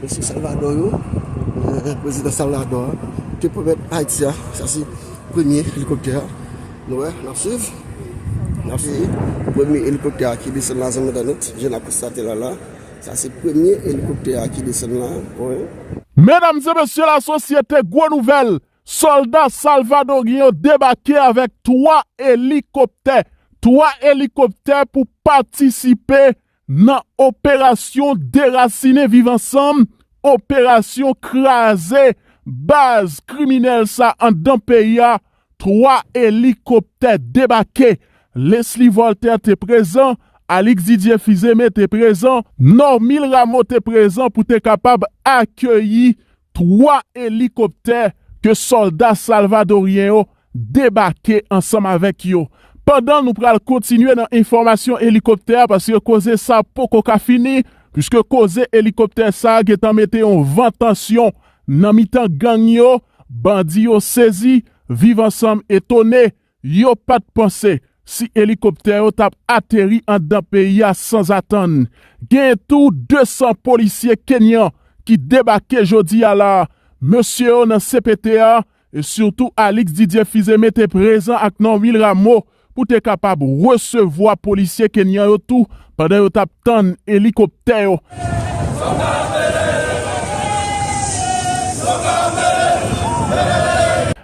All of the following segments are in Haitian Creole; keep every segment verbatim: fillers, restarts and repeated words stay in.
Mesye Salvador yo, eh, prezidan Salvador a, te pwomèt Ayiti a, sa se premye elikoptè a. Nou wè, n ap swiv. N ap swiv. Premye elikoptè a ki desann la, zanmi entènot, jan n ap konstate la la. Sa se premye elikoptè a ki desann la, wi. Medam e mesye, lasosyete, gwo nouvèl! Sòlda salvadoryen yo debake avèk twa elikoptè. Twa elikoptè pou patisipe nan operasyon derasinen Viv Ansanm, operasyon kraze baz kriminèl sa anndan peyi a. Twa elikoptè debake. Leslie Voltaire te prezan, Alix Didier Fils-Aimé te prezan, Normil Rameau te prezan pou te kapab akeyi twa elikoptè ke sòlda salvadoryen yo debake ansanm avèk yo. Pandan nou pral kontinye nan enfòmasyon elikoptè a, paske koze sa poko ka fini, piske koze elikoptè sa gentan mete yon van tansyon nan mitan gang yo, bandi yo sezi, Viv Ansanm etone, yo pa t panse si elikoptè yo t ap ateri anndan peyi a sanzatann. Gen tou de san polisye kenyan ki debake jodi a la. Mesye yo nan C P T a, e sitou Alix Didier Fils-Aimé te prezan ak Normil Rameau pou te kapab resevwa polisye kenyan yo tou pandan yo t ap tann elikoptè yo.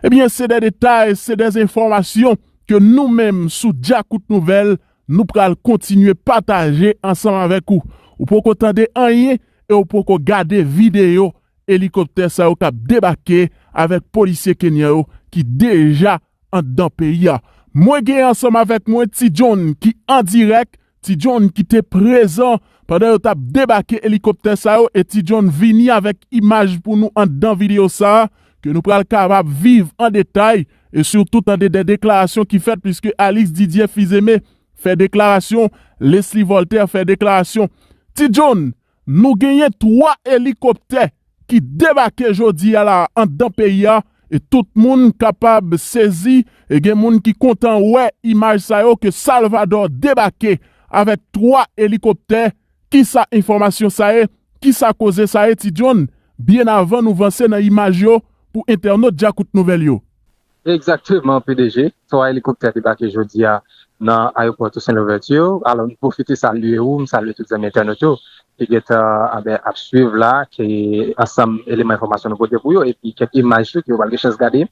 Ebyen, se de detay, se de enfòmasyon ke nou menm sou Djakout Nouvèl, nou pral kontinye pataje ansanm avèk ou. Ou poko tande anyen e ou poko gade videyo elikoptè sa yo k ap debake avèk polisye kenyan yo ki deja anndan peyi a. Mwen gen ansanm avèk mwen Ti John ki an dirèk, Ti John ki te prezan pandan yo t ap debake elikoptè sa yo, e Ti John vini avèk imaj pou nou anndan videyo sa a, ke nou pral kapab viv an detay, e sitou tande de deklarasyon ki fèt, piske Alix Didier Fils-Aimé fè deklarasyon, Leslie Voltaire fè deklarasyon. Ti John, nou genyen twa elikoptè ki debake jodi a la anndan peyi a, e tout moun kapab sezi, e gen moun ki kontan wè imaj sa yo ke Salvador debake avèk twa elikoptè. Kisa enfòmasyon sa ye? Kisa koze sa ye, Ti John? Byen avan nou vanse nan imaj yo pou entènot Djakout Nouvèl yo. Egzakteman, P D G. Twa elikoptè debake jodi a nan ayewopò Toussaint Louverture. Alò, m pwofite salye ou, m salye tout zanmi entènot yo ki gentan, a, ben, ap swiv la, ki ansanm eleman enfòmasyon nou pote pou yo, epi kèk imaj tou ke yo pral gen chans gade.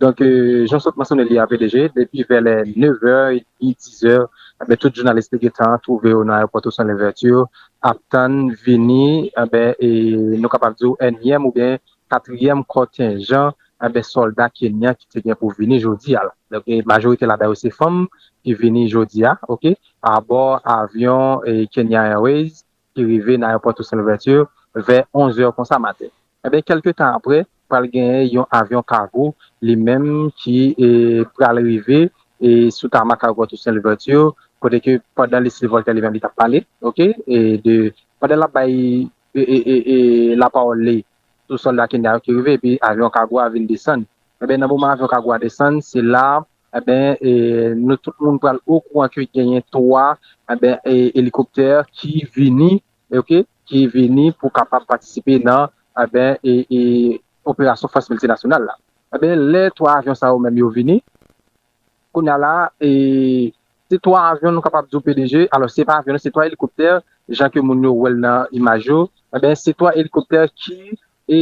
Donk, e, jan w sot mansyone li a, P D G, depi vè lè nevè edmi, dizè, a, ben, tout jounalis te gentan twouve yo nan ayewopò Toussaint Louverture, ap tann vini, a, ben, e, nou kapab di w ènyèm oubyen katriyèm kontenjan, enben, sòlda kenyan ki te gen pou vini jodi a la. Donk, e, majorite ladan yo se fanm ki vini jodi a, oke, abò avyon, e, Kenya Airways ki rive nan ayewopò Toussaint Louverture vè onz è konsa maten. Enben, kèlke tan apre, pral genyen yon avyon kago, li menm ki, e, pral rive, e, sou tamak ayewopò Toussaint Louverture, kote ke pandan Leslie Voltaire li menm li t ap pale, oke, e de, pandan l ap bay, e, e, e, e, lapawòl li, sou sòlda Kenya yo ki rive, epi avyon kago a vin desann. Enben, nan moman avyon kago a desann, se la, enben, e, nou tout moun pral okouran ke genyen twa, enben, e, elikoptè ki vini, oke, ki vini pou kapab patisipe nan, enben, e, e, operasyon fòs miltinasyonal la. Enben, lè twa avyon sa yo menm yo vini, kounye a la, e, se twa avyon nou kapab di w P D G, alò se pa avyon non, se twa elikoptè, jan ke moun yo wè l nan imaj yo, enben, se twa elikoptè ki, e,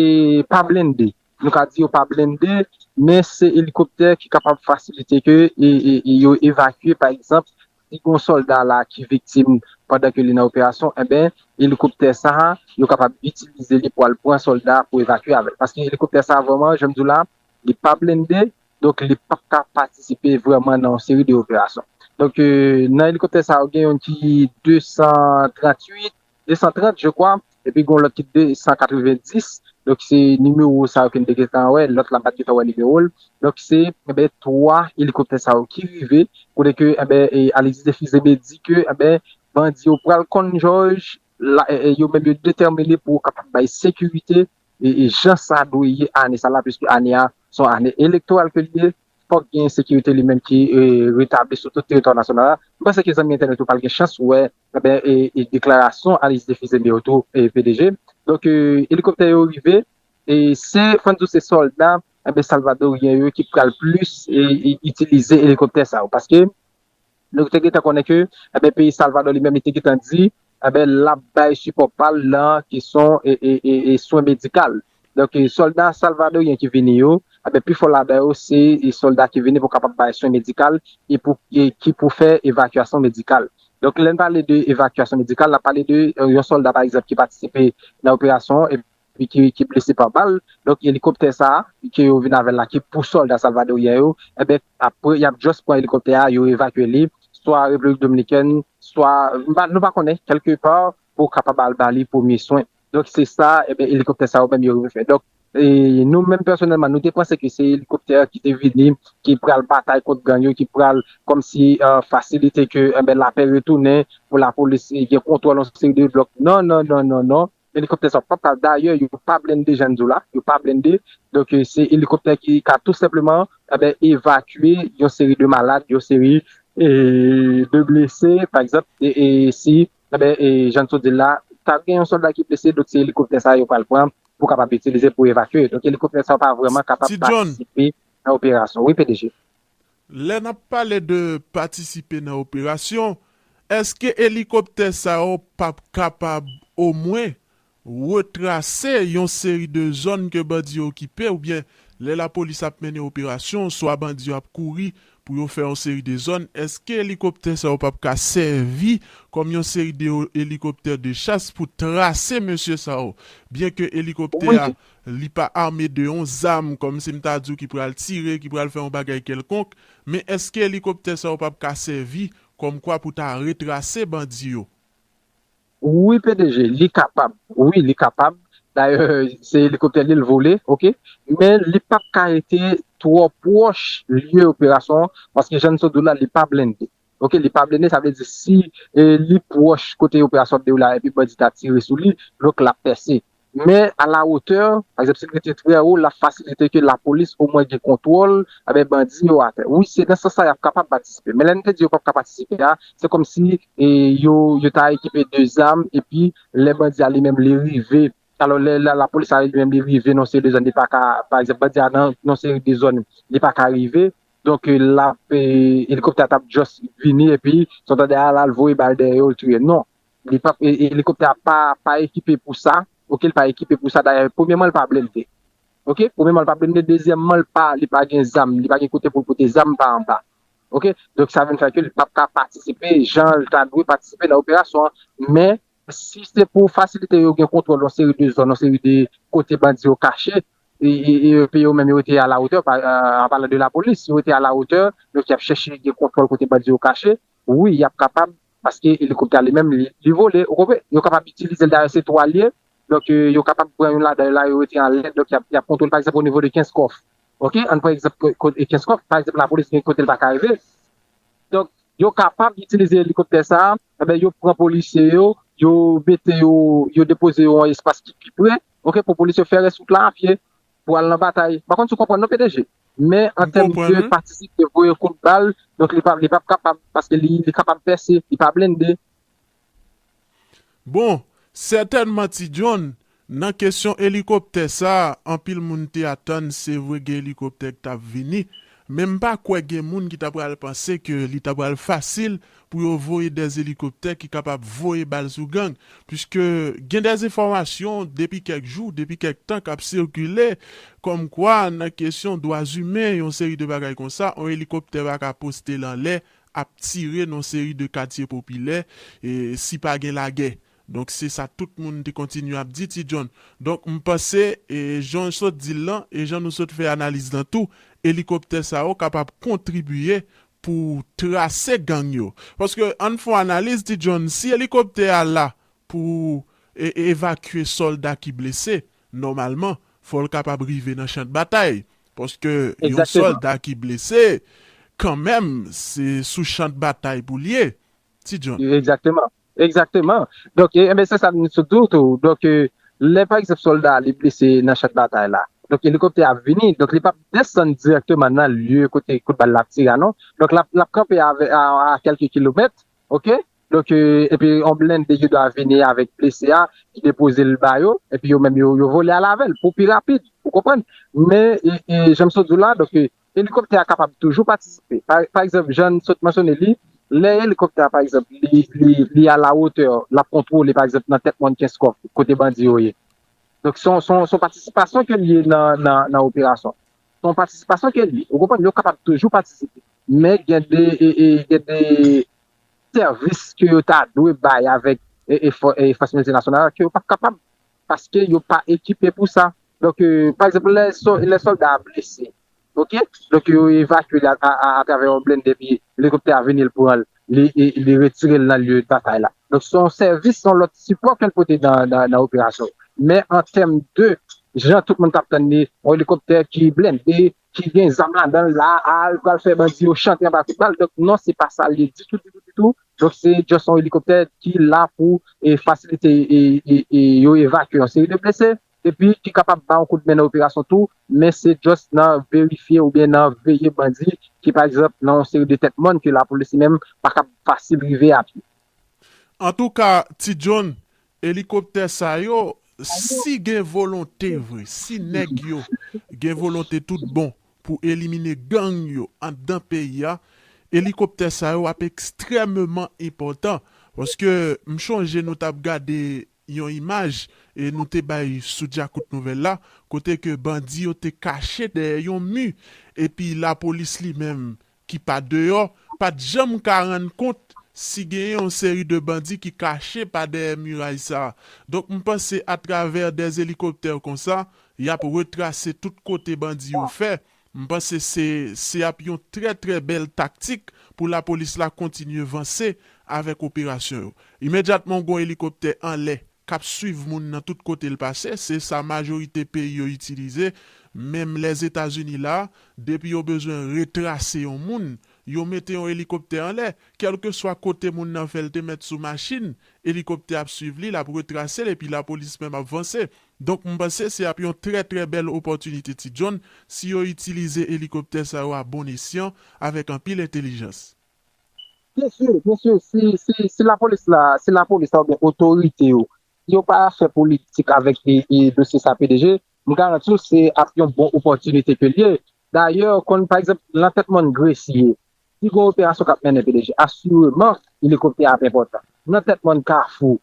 pa blende. Nou ka di yo pa blende, men se elikoptè ki kapab fasilite ke, e, e, e yo evakye, pa egzanp, si gon sòlda la ki viktim pandan ke li nan operasyon, enben, elikoptè sa a, yo kapab itilize li pou al pran sòlda pou evakye avè l. Paske elikoptè sa a vrèman, jan m di w la, li pa blende, donk li p ap ka patisipe vrèman nan yon seri de operasyon. Donk, e, nan elikoptè sa yo, gen youn ki de san tranntuit, de san trant, je kwa, epi gen yon lòt ki de san katrevenndis. Donk, se nimewo sa yo ke n te gentan wè, lòt la m pa t gentan wè nimewo l. Donk, se, enben, twa elikoptè sa yo ki rive, kote ke, enben, e, Alexis Desfils-Aimé di ke, enben, bandi yo pral konn jòj, la, e, e, yo menm yo detèmine pou kapab bay sekirite e, e jan sa dwe ye ane sa la, piske ane a se yon ane elektoral ke li ye, fòk gen sekirite li menm ki, e, retabli sou tout teritwa nasyonal la. M panse ke zanmi entènot yo pral gen chans wè, enben, e, e deklarasyon Alexis Desfils-Aimé yo tou, e, P D G. Donk, e, elikoptè yo rive, e se, fò n di w, se sòlda, enben, salvadoryen yo ki pral plis, e, e, itilize elikoptè sa yo. Paske nou te gentan konnen ke, enben, peyi Salvadò li menm, li te gentan di, enben, l ap bay sipò pa l nan kesyon, e, e, e, e swen medikal. Donk, e, sòlda salvadoryen ki vini yo, enben, pifò ladan yo, se, e, sòlda ki vini pou kapab bay swen medikal e pou, e ki pou fè evakyasyon medikal. Donk, lè n pale de evakyasyon medikal, n ap pale de, e, yon sòlda, pa egzanp, ki patisipe nan operasyon, epi ki, ki blese pa bal. Donk, elikoptè sa a, ke yo vin avè l la, ki pou sòlda salvadoryen yo, enben, apre, y ap just pran elikoptè a, yo evakye li, swa Repiblik Dominikèn, swa, m pa, nou pa konnen, kèlke pa, pou kapab al ba li premye swen. Donk, se sa, enben, elikoptè sa yo menm yo rive fè. Donk, e, nou menm pèsonèlman, nou te panse ke se elikoptè ki te vini, ki pral batay kont gang yo, ki pral kòmsi, e, fasilite ke, enben, lapè retounen, pou lapolis, e, gen kontwòl yon seri de blòk. Non, non, non, non, non. Elikoptè sa yo p ap ka, dayè, yo pa blende, jan n di w la, yo pa blende. Donk, e, se elikoptè ki ka tou senpleman, enben, evakye yon seri de malad, yon seri, e, de blese, pa egzanp, e, e, si, enben, e, jan n sot di l la, ta gen yon sòlda ki blese, donk se elikoptè sa yo pral pran pou kapab itilize pou evakye. Donk, elikoptè sa yo pa vrèman kapab patisipe nan operasyon. Wi, P D G. Lè n ap pale de patisipe nan operasyon, èske elikoptè sa yo p ap kapab omwen retrase yon seri de zòn ke bandi yo okipe, oubyen lè lapolis ap mennen operasyon, swa bandi yo ap kouri pou yo fè yon seri de zòn, èske elikoptè sa yo p ap ka sèvi kòm yon seri de elikoptè de chas pou trase mesye sa yo? Byenke elikoptè a li pa ame de yon zam, kòmsi m ta di w, ki pral tire, ki pral fè yon bagay kèlkonk, men èske elikoptè sa yo p ap ka sèvi kòmkwa pou ta retrase bandi yo? Wi, P D G, li kapab. Wi, li kapab. Dayè, se elikoptè li l vole, oke? Men li p ap ka rete twò pwòch lye operasyon an, paske jan n sot di w la, li pa blende. Oke, li pa blende, sa vle di si, e, li pwòch kote operasyon ap dewoule a epi bandi ta tire sou li, donk l ap pèse. Men a la wotè, pa egzanp, si l rete trè wo, l ap fasilite ke lapolis omwen gen kontwòl, enben, bandi yo atè. Wi, se nan sans sa y ap kapab patisipe. Men lè n te di yo p ap ka patisipe a, se kòmsi, e, yo, yo ta ekipe de zam, epi lè bandi a li menm li rive, alò, lè la, lapolis a li menm li rive nan seri de zòn, li pa ka, pa egzanp, bandi a nan, nan seri de zòn, li pa ka rive, donk, e, l ap, e, elikoptè a t ap just vini, epi se yon tande a la, l voye bal dèyè yo, l touye. Non. Li p ap, e, elikoptè a pa, pa ekipe pou sa. Oke, l pa ekipe pou sa. Dayè, premyèman, l pa blende. Oke, premyèman, l pa blende. Dezyèmman, l pa, li pa gen zam. Li pa gen kote pou l pote zam pa anba. Oke, donk sa vin fè ke li p ap ka patisipe jan l ta dwe patisipe nan operasyon an. Men, si se pou fasilite yo gen kontwòl yon seri de zòn, yon seri de kote bandi yo kache, e, e, e, epi yo menm yo rete a la wotè, pa, e, an palan de lapolis, yo rete a la wotè, donk y ap chèche gen kontwòl kote bandi yo kache, wi, y ap kapab, paske elikoptè a li menm, li, li vole, ou konprann? Yo kapab itilize l, dayè, se twa l ye, donk, e, yo kapab pran youn ladan yo la, yo rete anlè, donk y ap, y ap kontwole, pa egzanp, o nivo de Kenskòf. Oke? Ann pran egzanp ko-, ko-, Kenskòf, pa egzanp, lapolis gen kote l pa ka rive. Donk, yo kapab itilize elikoptè sa a, enben, yo pran polisye yo, yo mete yo, yo depoze yo yon espas ki pi pre, oke, pou polisye yo fè rès wout la a pye, pou al nan batay. M pa konn si w konprann non, P D G. Men an tèm de patisipe, voye kout bal, donk li pa, li p ap kapab, paske li, li kapab pèse, li pa blende. Bon, sètènman, Ti John, nan kesyon elikoptè sa a, anpil moun te atann, se vre gen elikoptè ki t ap vini, men m pa kwè gen moun ki ta pral panse ke li ta pral fasil pou yo voye dè elikoptè ki kapab voye bal sou gang, piske gen dè enfòmasyon depi kèk jou, depi kèk tan k ap sikile, kòmkwa nan kesyon dwa imen, yon seri de bagay konsa, yon elikoptè pa ka poste l anlè, ap tire nan yon seri de katye popilè, e, si pa gen lagè. Donk, se sa tout moun te kontinye ap di, Ti John. Donk, m panse, e, jan w sot di l lan, e jan nou sot fè analiz lan tou, elikoptè sa yo kapab kontribiye pou trase gang yo. Paske, ann fè yon analiz, Ti John, si elikoptè a la pou e, e, evakye sòlda ki blese, nòmalman, fò l kapab rive nan chan batay. Paske yon sòlda ki blese, kanmenm, se sou chan batay pou l ye, Ti John. Egzakteman. Egzakteman. Donk, e, enben, se sa m sot di w tou. Donk, e, lè, pa egzanp, sòlda a li blese nan chan batay la, donk, elikoptè a ap vini. Donk, li p ap desann dirèkteman nan lye kote kout bal la ap tire a, non. Donk, l ap, l ap kanpe a, a, a kèlke kilomèt, oke? Donk, e, epi yon blende ki dwa vini avèk blese a, ki depoze l ba yo, epi yo menm yo, yo vole al avè l pou pi rapid, ou konprann? Men, e, e, jan m sot di w la, donk, e, elikoptè a kapab toujou patisipe. Pa, pa egzanp, jan n sot mansyone li, lè elikoptè a, pa egzanp, li, li, li a la wotè, l ap kontwole, pa egzanp, nan tèt mòn Kenskòf, kote bandi yo ye. Donk, se yon, se yon, se yon patisipasyon ke l ye nan, nan, nan operasyon. Se yon patisipasyon ke l ye. Ou konprann? Yo kapab toujou patisipe. Men gen de, e, e, gen de sèvis ke yo ta dwe bay avèk, e, e, fò-, e, fòs militè nasyonal la ke yo p ap kapab, paske yo pa ekipe pou sa. Donk, e, pa egzanp, lè sò-, lè sòlda a blese, oke? Donk, yo evakye l a, a, a, atravè yon blende, epi elikoptè a vini, l pran l, li, e, li retire l nan lye batay la. Donk, se yon sèvis, se yon lòt sipò ke l pote nan, nan, nan operasyon. Men an tèm de jan tout moun t ap tann li, yon elikoptè ki blende, ki gen zam ladan l la, al pral fè bandi yo chante anba kout bal. Donk, non, se pa sa l ye ditou, ditou, ditou. Donk, se just yon elikoptè ki la pou, e, fasilite, e, e, e, yo evakye yon seri de blese, epi ki kapab ba yon kout men nan operasyon tou, men se just nan verifye oubyen nan veye bandi ki, pa egzanp, nan yon seri de tèt mòn ke lapolis li menm pa kab fasil rive a pye. Antouka, Ti John, elikoptè sa yo, si gen volonte vre, si nèg yo gen volonte tout bon pou elimine gang yo anndan peyi a, elikoptè sa yo ap ekstrèmeman enpòtan. Paske m chonje nou t ap gade yon imaj e nou te bay sou Djakout Nouvèl la, kote ke bandi yo te kache dèyè yon mi, epi lapolis li menm ki pa deyò, pa t janm ka rann kont si genyen yon seri de bandi ki kache pa dèyè miray sa a. Donk, m panse atravè dè elikoptè konsa, y ap retrase tout kote bandi yo fè. M panse se, se ap yon trè, trè bèl taktik pou lapolis la kontinye vanse avèk operasyon yo. Imedyatman w gen yon elikoptè anlè k ap swiv moun nan tout kote l pase, se sa majorite peyi yo itilize, menm Lèzetazini la, depi yo bezwen retrase yon moun, yo mete yon elikoptè anlè, kèlkeswa kote moun nan fè l te mèt sou machin, elikoptè ap swiv li, l ap retrase l, epi lapolis menm ap vanse. Donk, m panse se ap yon trè, trè bèl opòtinite, Ti John, si yo itilize elikoptè sa yo a bon esyan, avèk anpil entèlijans. Byen si, byen si, si, si, si lapolis la, si lapolis la oubyen otorite yo, si yo pa fè politik avèk e, e dosye sa, P D G, m garanti w se ap yon bon opòtinite ke l ye. Dayè, konn, pa egzanp, nan tèt mòn Gresye, si gen yon operasyon k ap mennen, P D G, asireman, elikoptè a ap enpòtan. Nan tèt mòn Kafou,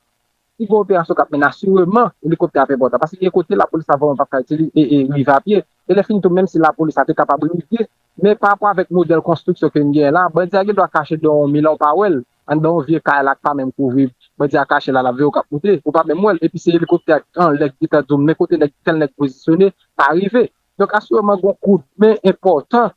si gen yon operasyon k ap mennen, asireman, elikoptè a ap enpòtan. Paske gen kote lapolis la vrèman p ap ka itilize e, e rive a pye. E lè fini tou, menm si lapolis la te kapab rive, men parapò avèk modèl konstriksyon ke n genyen la, bandi a gen dwa kache deyò yon mi la, w pa wè l, anndan yon vye kay la k pa menm kouvri, bandi a kache la, l ap veye w k ap moute, ou pa menm wè l, epi se elikoptè k anlè k gentan di w, men kote nèg, tèl nèg pozisyone, pa rive. Donk, asireman, gen yon koudmen enpòtan,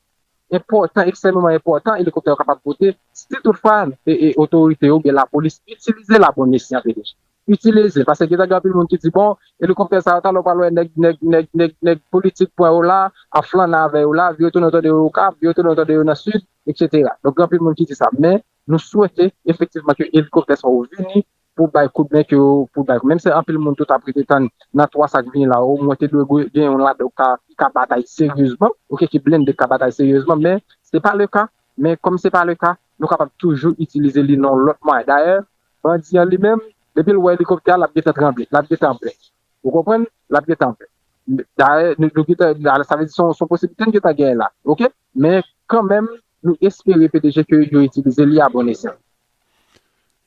enpòtan, ekstrèmeman enpòtan, elikoptè yo kapab pote, si toutfwa e, e, otorite yo oubyen lapolis itilize l a bon esyan, P D G. Itilize l, paske gentan gen anpil moun ki di, bon, elikoptè sa yo, talè w pral wè nèg, nèg, nèg, nèg, nèg politik pran yo la, ap flannen avè yo la, vire tounen w tande yo Okap, vire tounen w tande yo nan Sid, etsetera. Donk, gen anpil moun ki di sa, men nou swete efektivman ke elikoptè sa yo vini pou bay koudmen ke yo pou bay. Menm si anpil moun tou t ap rete tann nan twa sa k vini la, omwen te dwe gen yon ladan ki ka, ki ka batay seryezman, oke, ki blende, k ka batay seryezman, men se pa le ka. Men kòm se pa le ka, nou kapab toujou itilize li nan yon lòt mwayen. Dayè, bandi an li menm, depi l wè elikoptè a, l ap gentan tranble, l ap gentan pè. Ou konprann? L ap gentan pè. Dayè, nou, nou gentan, sa vle di se yon, se yon posiblite n gentan genyen la, oke? Men kanmenm, nou espere, P D G, ke yo itilize li a bon esyan.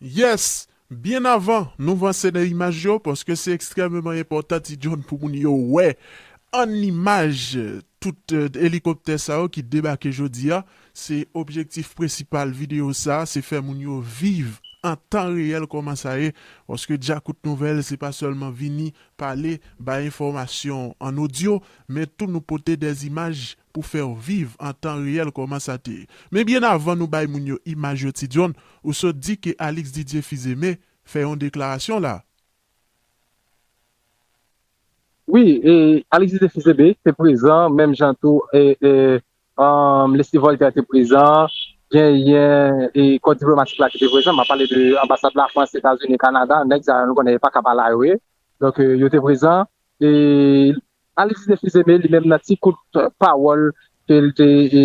Yes! Byen avan nou vanse nan imaj yo, paske se ekstrèmeman enpòtan, Ti John, pou moun yo wè an imaj tout, eh, elikoptè sa yo ki debake jodi a. Se objektif prensipal videyo sa, se fè moun yo viv an tan reyèl kòman sa ye, paske Djakout Nouvèl se pa sèlman vini pale, bay enfòmasyon an odyo, men tou nou pote dè imaj pou fè w viv an tan reyèl kòman sa te ye. Men byen avan nou bay moun yo imaj yo, Ti John, ou sot di ke Alix Didier Fils-Aimé fè yon deklarasyon la. Wi, e, Alix Didier Fils-Aimé te prezan, menm jan tou, e, e, um, Leslie Voltaire te prezan, genyen e, kò diplomatik la ki te prezan, m ap pale de anbasad Lafrans, Etazini, Kanada, nèg sa yo nou konnen yo pa ka pale a yo ye. Donk, e, yo te prezan. E, Alix Didier Fils-Aimé, li menm nan ti kout pawòl ke l te, e,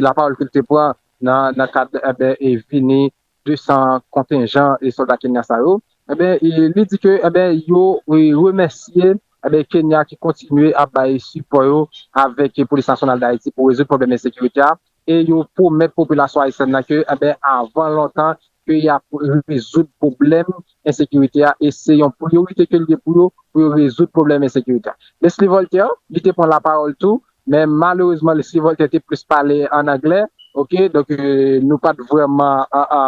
lapawòl ke l te pran nan, nan kad, enben, e, vini de san kontenjan e sòlda Kenya sa yo, enben, e li di ke, enben, yo, e, remèsye, enben, Kenya ki kontinye ap bay sipò yo avèk Polis Nasyonal d Ayiti pou rezoud pwoblèm ensekirite a. E yo pwomèt popilasyon ayisyèn nan ke, enben, avan lontan, ke y ap rezoud pwoblèm ensekirite a. E se yon priyorite ke l ye pou yo, pou yo rezoud pwoblèm ensekirite a. Leslie Voltaire, li te pran lapawòl tou, men malerezman, Leslie Voltaire te plis pale ann anglè, oke? Donk, e, nou pa t vrèman, a, a,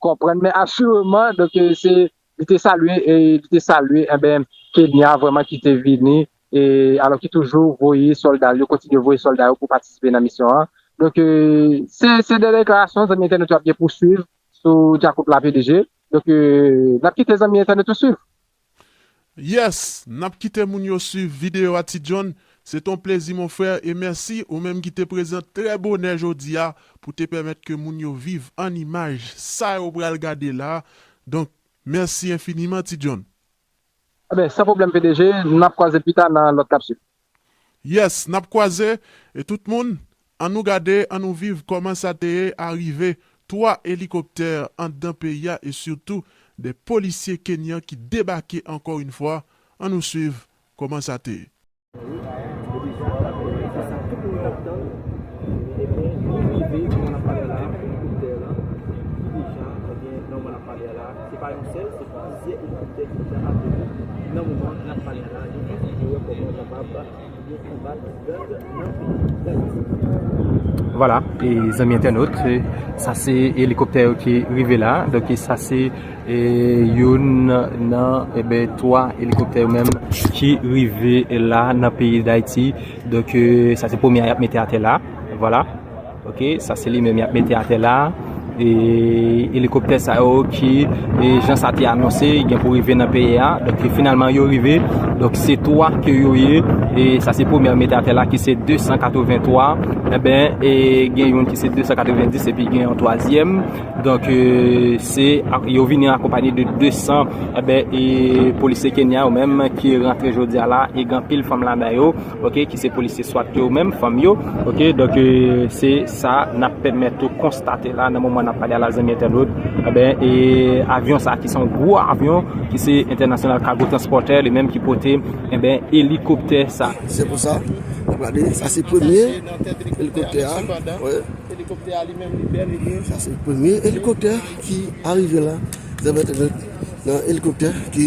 konprann, men asireman, donk, e, se, li te salye, e li te salye, enben, Kenya vrèman ki te vini, e alò ki toujou voye sòlda l yo, kontinye voye sòlda yo pou patisipe nan misyon an. Donk, e, se, se de deklarasyon, zanmi entènot yo ap gen pou swiv sou Djakout la P D G. Donk, e, n ap kite zanmi entènot yo swiv. Yes, n ap kite moun yo swiv videyo a, Ti John. Se t on plezi, mon frè, e mèsi ou menm ki te prezan trè bonè jodi a pou te pèmèt ke moun yo viv an imaj sa yo pral gade la. Donk, mèsi enfiniman, Ti John. Enben, san pwoblèm, P D G, n ap kwaze pita nan lòt kapsil. Yes, n ap kwaze, e tout moun, ann nou gade, ann nou viv kòman sa te ye arive twa elikoptè anndan peyi a e sitou de polisye kenyan ki debake ankò yon fwa. Ann nou swiv kòman sa te ye. Ebyen, nou rive, kòman n ap pale la, elikoptè la, ki deja, ebyen, nan moman n ap pale a la, se pa yon sèl, se plizyè elikoptè ki deja ateri nan moman n ap pale a la. Yo kontinye wè kòman yo kapab Vwala, e zanmi entènot, e sa se elikoptè yo ki rive la. Donk, e sa se, e, youn nan, enben, twa elikoptè yo menm ki rive la nan peyi Dayiti. Donk, e, sa se premye a y ap mete atè la. Vwala. Oke, sa se li menm y ap mete atè la. E elikoptè sa yo ki, e, jan sa te anonse, gen pou rive nan peyi a. Donk, finalman, yo rive. Donk, se twa ke yo ye. E sa se premye mete atè la ki se de san katrevenntwa. Enben, e gen youn ki se de san katrevenndis epi gen yon twazyèm. Donk, e, se, yo vini akonpaye de de san, enben, e polisye Kenya yo menm ki rantre jodi a la, e gen anpil fanm ladan yo. Oke, ki se polisye swat yo menm, fanm yo. Oke, donk, e, se sa n ap pèmèt ou konstate la nan moman n ap pale a la, zanmi entènot. Enben, e avyon sa ki se yon gwo avyon, ki se International Cargo Transporter, li menm ki pote, enben, elikoptè sa. Se pou sa, w ap gade, sa se premye elikoptè a. Wi. Elikoptè a li menm li bèl, li bèl. Sa se premye elikoptè ki arive la. Zanmi entènot, nan elikoptè ki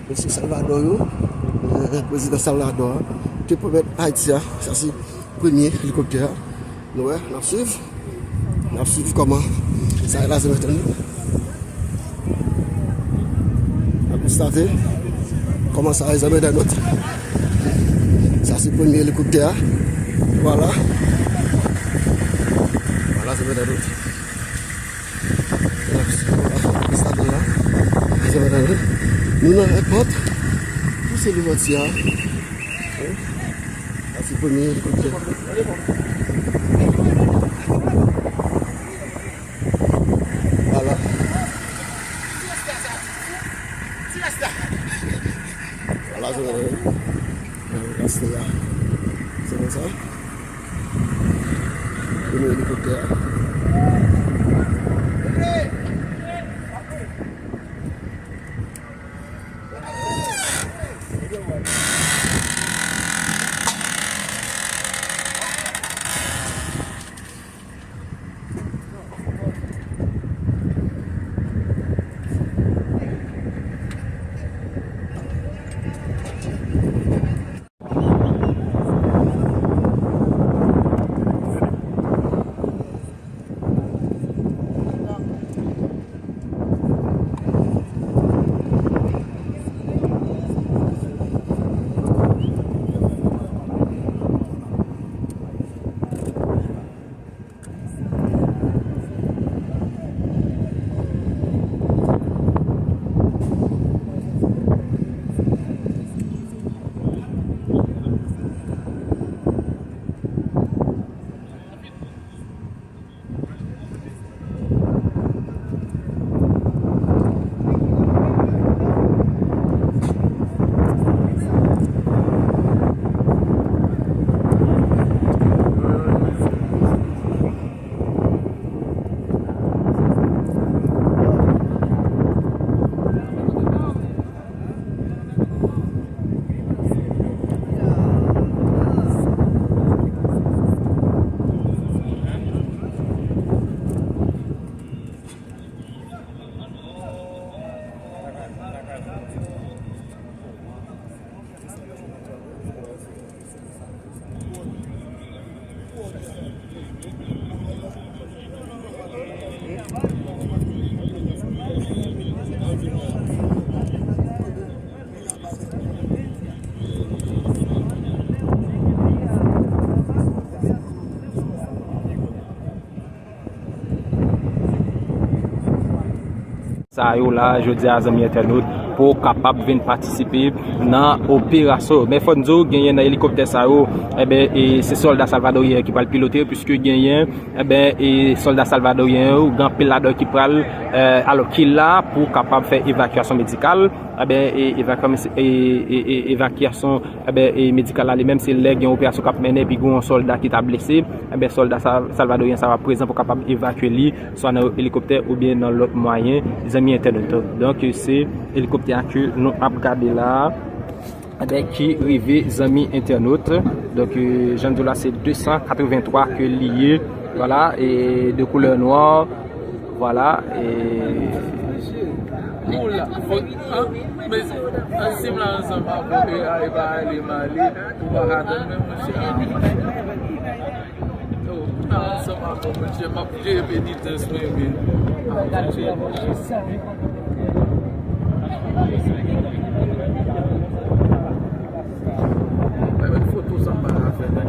mesye Salvador yo, eh, prezidan Salvador a, te pwomèt Ayiti a. Sa se premye elikoptè a. Nou wè, n ap swiv. N ap swiv kòman sa ye la, zanmi entènot. N ap konstate kòman sa ye, zanmi entènot. Sa se premye elikoptè a. Vwala. Vwala, zanmi entènot. N ap konstate la. Zanmi entènot. Nou nan èpòt. Pou se li pati a. Sa se premye elikoptè. Vwala. Vwala, se vre. Rasta la. Se konsa. Premye elikoptè a. Sa yo la, jodi a, zanmi entènot, pou w kapab vin patisipe nan operasyon. Men fò n di w, genyen nan elikoptè sa yo, enben, e se sòlda salvadoryen ki pral pilote, piske genyen, enben, e sòlda salvadoryen yo, gen anpil ladan yo ki pral, e, alò, ki la pou kapab fè evakyasyon medikal, enben, e, evakyasyon, e, e, e, evakyasyon, enben, e medikal la li menm, se lè gen operasyon k ap mennen, epi gen yon sòlda ki ta blese, enben, sòlda sa, salvadoryen sa va prezan pou kapab evakye li, swa nan elikoptè oubyen nan lòt mwayen, zanmi entènot. Donk, se elikoptè a ke nou ap gade la a, enben, ki rive, zanmi entènot. Donk, e, jan n di w la, se de san katrevenntwa ke li ye. Vwala, e de koulè nwa. Vwala, e Bon, la, fòk, an, men, an, si m la ansanm avè w, e, a, e pa ale m ale, ou pa ka tann mwen, monchè, a. Oh, m la ansanm avè w, monchè, m ap jere penitans mwen, men. Mwen met foto sa m pa ka fè nan.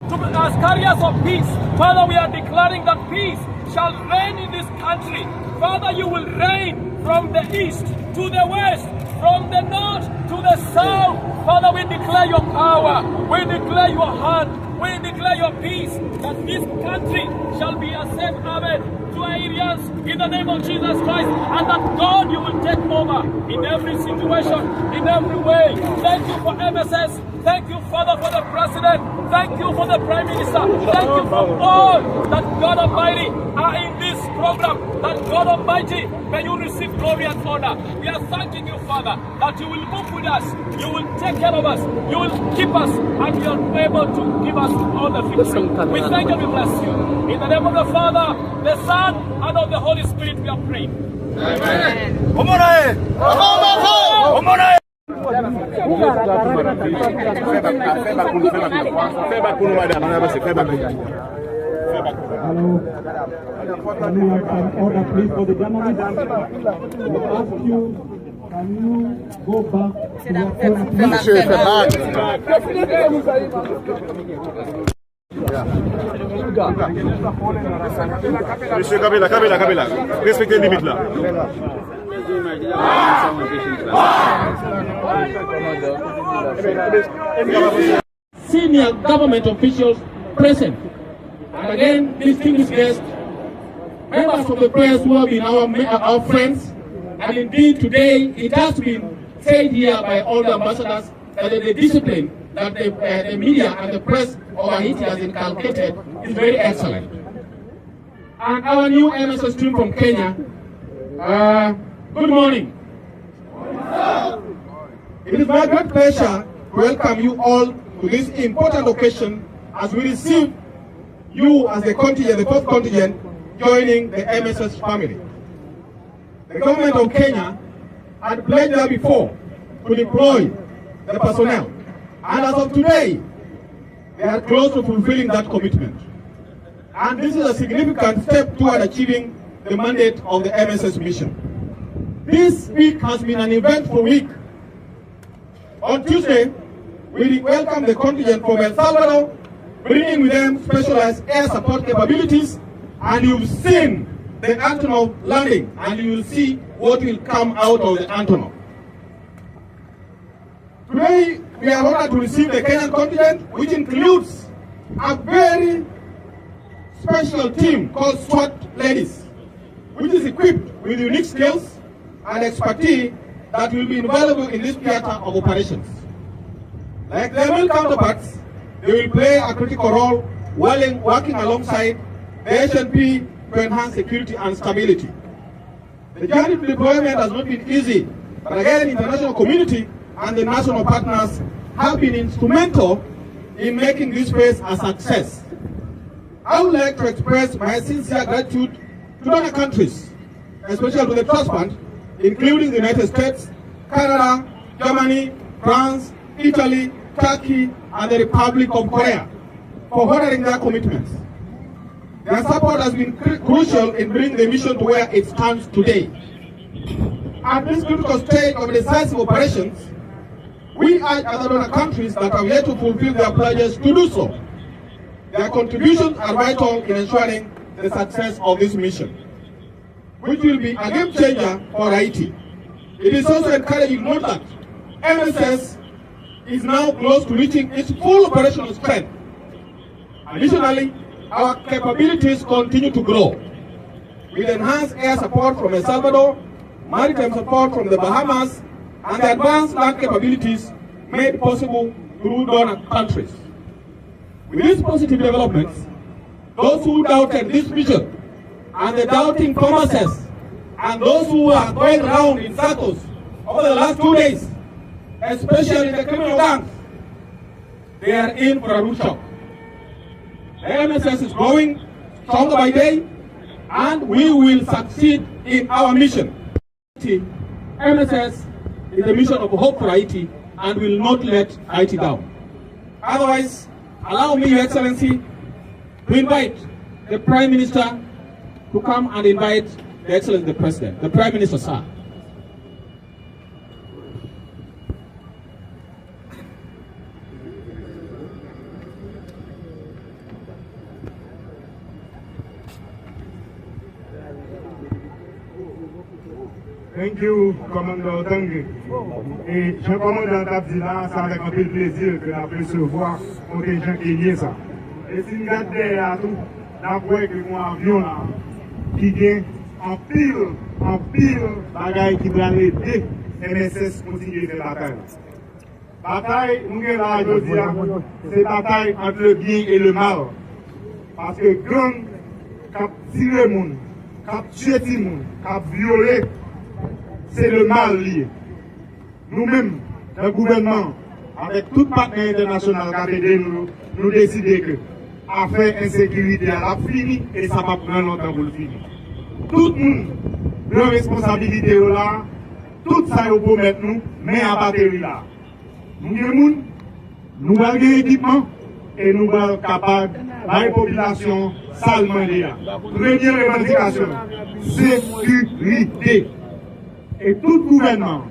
To be as carriers of peace, Father, we are declaring that peace shall reign in this country. Father, you will reign from the east to the west, from the north to the south. Father, we declare your power. We declare your hand. We declare your peace, that this country shall be a safe haven to Haitians in the name of Jesus Christ, and that God, you will take over in every situation, in every way. Thank you for M S S. Thank you, Father, for the president. Thank you for the prime minister. Thank you for all that God Almighty are in this program. That God Almighty, may you receive glory and honor. We are thanking you, Father, that you will move with us. You will take care of us. You will keep us, and you are able to give us all the victory. We thank you, we bless you. In the name of the Father, the Son, and of the Holy Spirit, we are praying. Amen. Fè bak pou nou, fè bak pou nou, madanm, ann avanse, fè bak pou nou. Fè bak pou nou. Hello. Can we have some order, please, for the journalists? We ask you, can you go back to your corner, please? Mesye, fè bak. Mesye, kanpe la, kanpe la, kanpe la. Respekte limit la. Senior government officials present. And again, distinguished guests, members of the press who have been our, our friends, and indeed today it has been said here by all the ambassadors that the discipline that the, uh, the media and the press of Haiti has inculcated is very excellent. And our new M S S team from Kenya, uh, good morning. It is my great pleasure to welcome you all to this important occasion as we receive you as the contingent, the fourth contingent, joining the M S S family. The government of Kenya had pledged there before to deploy the personnel. And as of today, they are close to fulfilling that commitment. And this is a significant step toward achieving the mandate of the M S S mission. This week has been an eventful week. On Tuesday, we welcome the contingent from El Salvador, bringing with them specialized air support capabilities, and you've seen the Antonov landing, and you will see what will come out of the Antonov. Today, we are honored to receive the Kenyan contingent, which includes a very special team called SWAT Ladies, which is equipped with unique skills and expertise that will be invaluable in this theater of operations. Like their male counterparts, they will play a critical role while in working alongside the H N P to enhance security and stability. The journey to deployment has not been easy, but again, international community and the national partners have been instrumental in making this phase a success. I would like to express my sincere gratitude to donor countries, especially to the Trust Fund, including the United States, Canada, Germany, France, Italy, Turkey, and the Republic of Korea, for honoring their commitments. Their support has been cru- crucial in bringing the mission to where it stands today. At this critical stage of decisive operations, we urge other donor countries that have yet to fulfill their pledges to do so. Their contributions are vital in ensuring the success of this mission, which will be a game changer for Haiti. It is also encouraging to note that M S S is now close to reaching its full operational strength. Additionally, our capabilities continue to grow, with enhanced air support from El Salvador, maritime support from the Bahamas, and the advanced land capabilities made possible through donor countries. With these positive developments, those who doubted this mission and the doubting Thomases and those who are going round in circles over the last two days, especially the criminal gangs, they are in for a rude shock. The M S S is growing stronger by day, and we will succeed in our mission. M S S is a mission of hope for Haiti and will not let Haiti down. Otherwise, allow me, Your Excellency, to invite the Prime Minister to come and invite the Excellency the President. The Prime Minister, sir. Thank you, Kòmandan Otange. E jan kòmandan an t ap di la, se avèk anpil plezi ke n ap resevwa kontenjan kenyen sa. E si n gade dèyè a tou, n ap wè ke gon avyon la ki gen anpil, anpil bagay ki pral ede M S S kontinye fè batay la. Batay nou gen la a jodi a, se batay ant le byen e le mal. Paske gang k ap tire moun, k ap tiye timoun, k ap vyole, se le mal li ye. Nou menm, nan gouvènman an, avèk tout patnè entènasyonal k ap ede nou yo, nou deside ke afè ensekirite a l ap fini e sa p ap pran lontan pou l fini. Tout moun pran responsabilite yo la a, tout sa yo pwomèt nou, men a bateri la a. Nou gen moun, nou pral gen ekipman, e nou pral kapab bay popilasyon sa l mande a. Premye revandikasyon, sekirite. E tout gouvènman,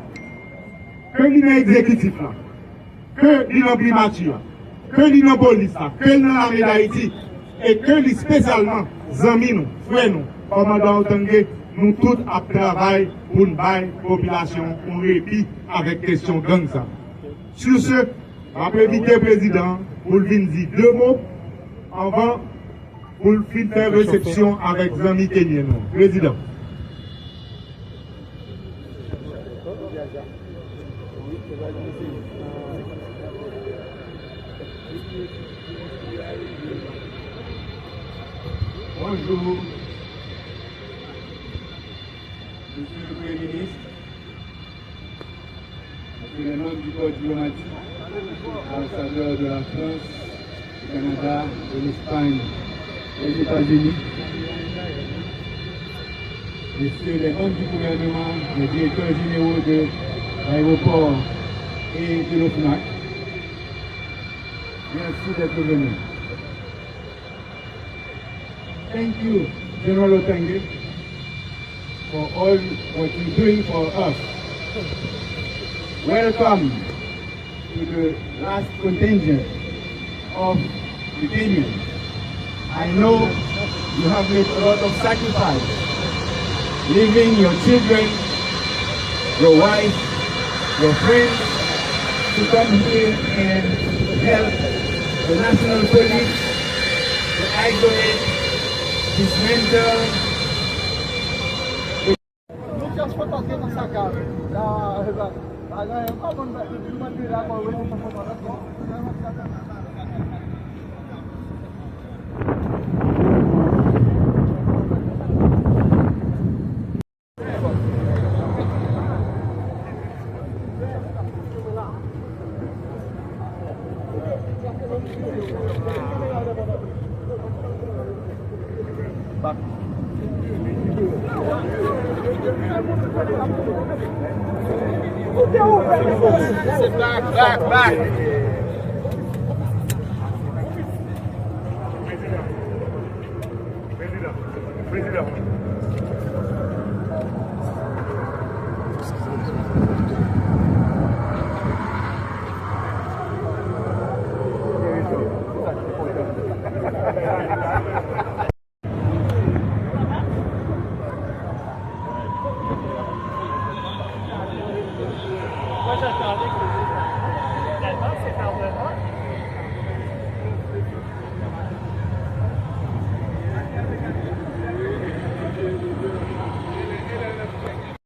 ke li nan egzekitif la, ke li nan primati a, ke li nan polis la, ke li nan lame Dayiti, e ke li espesyalman zanmi nou, frè nou, kòmandan Otange, nou tout ap travay pou n bay popilasyon yon repi avèk kesyon gang sa. Sur ce, m ap envite prezidan an pou l vin di de mo anvan pou l fin fè resepsyon avèk zanmi kenyen nou an. Prezidan. Bonjou, Mesye le Premye Minis, Mesye le manm di kò diplomatik, anbasadè de la Frans, du Canada, de l'Espagne, des États-Unis, Mesye le manm di gouvènman, le direktè jeneraux de l'aéroport et de l'OFNAC, merci d'être venu. Thank you, General Otange, for all what you're doing for us. Welcome to the last contingent of the Kenyans. I know you have made a lot of sacrifice, leaving your children, your wife, your friends to come here and help the National Police to isolate, dismantle, Back, back, back. Prezidan. Prezidan.